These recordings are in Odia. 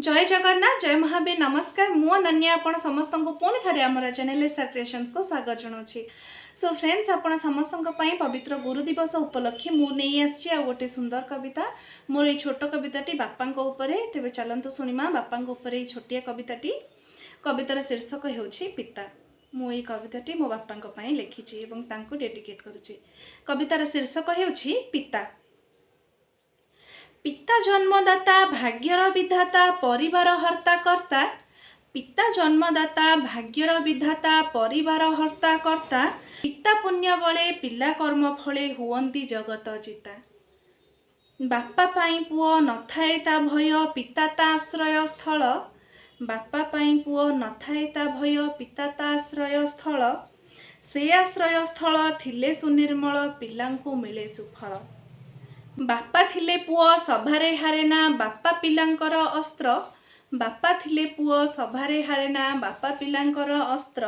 ଜୟ ଜଗନ୍ନାଥ, ଜୟ ମହାବୀର, ନମସ୍କାର। ମୁଁ ଅନନ୍ୟା ଆପଣ ସମସ୍ତଙ୍କୁ ପୁଣି ଥରେ ଆମର ଚ୍ୟାନେଲ୍ ଏସ୍ଆର୍ କ୍ରିଏସନ୍ସକୁ ସ୍ୱାଗତ ଜଣାଉଛି। ସୋ ଫ୍ରେଣ୍ଡସ୍, ଆପଣ ସମସ୍ତଙ୍କ ପାଇଁ ପବିତ୍ର ଗୁରୁ ଦିବସ ଉପଲକ୍ଷେ ମୁଁ ନେଇ ଆସିଛି ଆଉ ଗୋଟେ ସୁନ୍ଦର କବିତା। ମୋର ଏଇ ଛୋଟ କବିତାଟି ବାପାଙ୍କ ଉପରେ। ତେବେ ଚାଲନ୍ତୁ ଶୁଣିମା ବାପାଙ୍କ ଉପରେ ଏଇ ଛୋଟିଆ କବିତାଟି। କବିତାର ଶୀର୍ଷକ ହେଉଛି ପିତା। ମୁଁ ଏଇ କବିତାଟି ମୋ ବାପାଙ୍କ ପାଇଁ ଲେଖିଛି ଏବଂ ତାଙ୍କୁ ଡେଡିକେଟ୍ କରୁଛି। କବିତାର ଶୀର୍ଷକ ହେଉଛି ପିତା। ପିତା ଜନ୍ମଦାତା, ଭାଗ୍ୟର ବିଧାତା, ପରିବାର ହର୍ତ୍ତା କର୍ତ୍ତା। ପିତା ଜନ୍ମଦାତା, ଭାଗ୍ୟର ବିଧାତା, ପରିବାର ହର୍ତ୍ତା କର୍ତ୍ତା। ପିତା ପୁଣ୍ୟ ବଳେ ପିଲା କର୍ମ ଫଳେ ହୁଅନ୍ତି ଜଗତ ଜିତା। ବାପା ପାଇଁ ପୁଅ ନଥାଏ ତା ଭୟ, ପିତା ତା ଆଶ୍ରୟ ସ୍ଥଳ। ବାପା ପାଇଁ ପୁଅ ନଥାଏ ତା ଭୟ, ପିତା ତା ଆଶ୍ରୟ ସ୍ଥଳ। ସେ ଆଶ୍ରୟ ସ୍ଥଳ ଥିଲେ ସୁନିର୍ମଳ, ପିଲାଙ୍କୁ ମିଳେ ସୁଫଳ। ବାପା ଥିଲେ ପୁଅ ସଭାରେ ହାରେନା, ବାପା ପିଲାଙ୍କର ଅସ୍ତ୍ର। ବାପା ଥିଲେ ପୁଅ ସଭାରେ ହାରେନା, ବାପା ପିଲାଙ୍କର ଅସ୍ତ୍ର।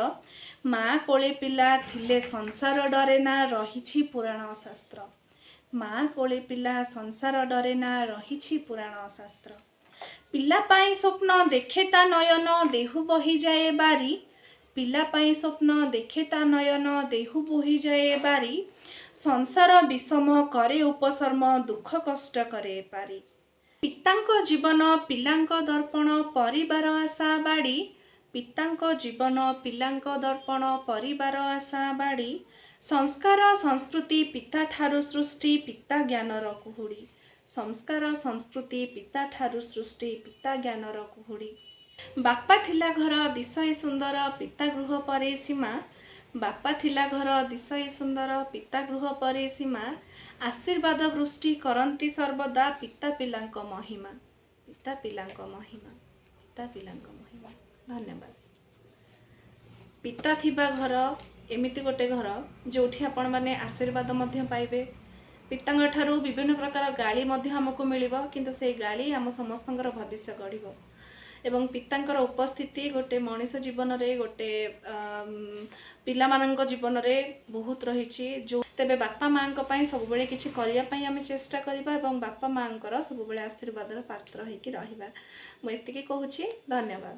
ମା କୋଳେ ପିଲା ଥିଲେ ସଂସାର ଡରେନା, ରହିଛି ପୁରାଣ ଶାସ୍ତ୍ର। ମା କୋଳେ ପିଲା ସଂସାର ଡରେନା, ରହିଛି ପୁରାଣ ଶାସ୍ତ୍ର। ପିଲା ପାଇଁ ସ୍ୱପ୍ନ ଦେଖେ ତା ନୟନ, ଦେହୁ ବହିଯାଏ ବାରି। ପିଲା ପାଇଁ ସ୍ୱପ୍ନ ଦେଖେ ତା ନୟନ, ଦେହୁ ବୋହିଯାଏ ବାରି। ସଂସାର ବିଷମ କରେ ଉପଶମ, ଦୁଃଖ କଷ୍ଟ କରେ ପାରି। ପିତାଙ୍କ ଜୀବନ ପିଲାଙ୍କ ଦର୍ପଣ, ପରିବାର ଆଶା ବାଡ଼ି। ପିତାଙ୍କ ଜୀବନ ପିଲାଙ୍କ ଦର୍ପଣ, ପରିବାର ଆଶା ବାଡ଼ି। ସଂସ୍କାର ସଂସ୍କୃତି ପିତାଠାରୁ ସୃଷ୍ଟି, ପିତା ଜ୍ଞାନର କୁହୁଡ଼ି। ସଂସ୍କାର ସଂସ୍କୃତି ପିତାଠାରୁ ସୃଷ୍ଟି, ପିତା ଜ୍ଞାନର କୁହୁଡ଼ି। ବାପା ଥିଲା ଘର ଦିଶଇ ସୁନ୍ଦର, ପିତା ଗୃହ ପରେ ସୀମା। ବାପା ଥିଲା ଘର ଦିଶଇ ସୁନ୍ଦର, ପିତା ଗୃହ ପରେ ସୀମା। ଆଶୀର୍ବାଦ ବୃଷ୍ଟି କରନ୍ତି ସର୍ବଦା, ପିତା ପିଲାଙ୍କ ମହିମା, ପିତା ପିଲାଙ୍କ ମହିମା, ପିତା ପିଲାଙ୍କ ମହିମା। ଧନ୍ୟବାଦ। ପିତା ଥିବା ଘର ଏମିତି ଗୋଟେ ଘର ଯେଉଁଠି ଆପଣମାନେ ଆଶୀର୍ବାଦ ମଧ୍ୟ ପାଇବେ। ପିତାଙ୍କ ଠାରୁ ବିଭିନ୍ନ ପ୍ରକାର ଗାଳି ମଧ୍ୟ ଆମକୁ ମିଳିବ, କିନ୍ତୁ ସେଇ ଗାଳି ଆମ ସମସ୍ତଙ୍କର ଭବିଷ୍ୟ ଗଢ଼ିବ। ଏବଂ ପିତାଙ୍କର ଉପସ୍ଥିତି ଗୋଟେ ମଣିଷ ଜୀବନରେ, ଗୋଟେ ପିଲାମାନଙ୍କ ଜୀବନରେ ବହୁତ ରହିଛି ଯେଉଁ। ତେବେ ବାପା ମାଆଙ୍କ ପାଇଁ ସବୁବେଳେ କିଛି କରିବା ପାଇଁ ଆମେ ଚେଷ୍ଟା କରିବା ଏବଂ ବାପା ମାଆଙ୍କର ସବୁବେଳେ ଆଶୀର୍ବାଦର ପାତ୍ର ହେଇକି ରହିବା। ମୁଁ ଏତିକି କହୁଛି। ଧନ୍ୟବାଦ।